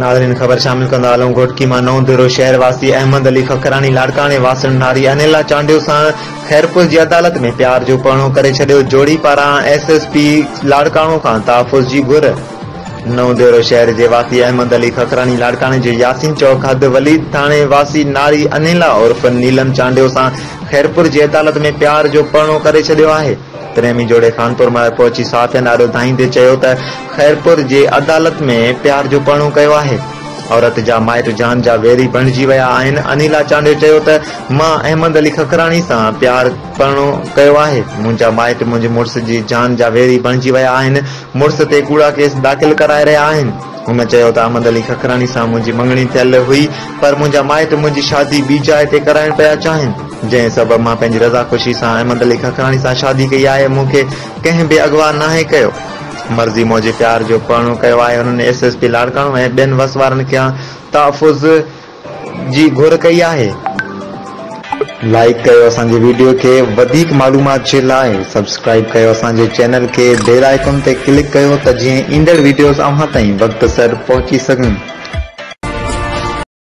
ناظرين خبر شامل ڪندا هلون گهوٽڪي مان نئون ديرو شهر واسي احمد علي ککراڻي لاڙڪاڻي واسڻ ناري انيلا چانڊيو سان خيرپور جي عدالت ۾ پيار جو پرڻو ڪري ڇڏيو جوڙي پاران ايس ايس پي لاڙڪاڻو کان تحفظ جي گهر. نئون ديرو شهر جي واسي احمد علي ککراڻي لاڙڪاڻي جي ياسين چوڪ حد وليد ٿاڻي واسي ناري انيلا عرف نيلم چانڊيو سان خيرپور جي عدالت ۾ پيار جو پرڻو ڪري ڇڏيو آهي. پريمي جوڙي خانپور مهر پهچي صحافين آڏو ڌائيندي چيو ته خيرپور جي عدالت ۾ پيار جو پرڻو ڪيو آهي. عورت جا مائٽ جان جا ويري بڻجي ويا آهن. انيلا چانڊيو چيو ته مان احمد علي ککراڻي سان پيار پرڻو ڪيو آهي. منهنجا مائٽ منهنجي مڙس جي جان جا ويري بڻجي ويا آهن. مڙس تي ڪوڙا ڪيس داخل ڪرائي رهيا آهن. هن چيو ته احمد علي ککراڻي سان منهنجي مڱڻي ٿيل هئي پر منهنجا مائٽ منهنجي شادي ٻي جاء تي ڪرائڻ پيا چاهين جنهن سبب مان پنهنجي رضا خوشي سان احمد علي ککراڻي سان شادي ڪئي آهي مون کي ڪنهن به اغوا ناهي ڪيو مرضي موجب پيار جو پرڻو ڪيو آهي هنن ايس ايس پي لاڙڪاڻو ۽ ٻين وس وارن کان تحفظ جي گهر ڪئي آهي. لائيڪ ڪيو اسان جي ويڊيو کي وڌيڪ معلومات جي لاء سبسڪرائيب ڪيو اسان جي چينل کي بيل آئيڪن تي ڪلڪ ڪيو ته جيئن ايندڙ ويڊيوز اوهان تائين وقت سر پهچي سگهن.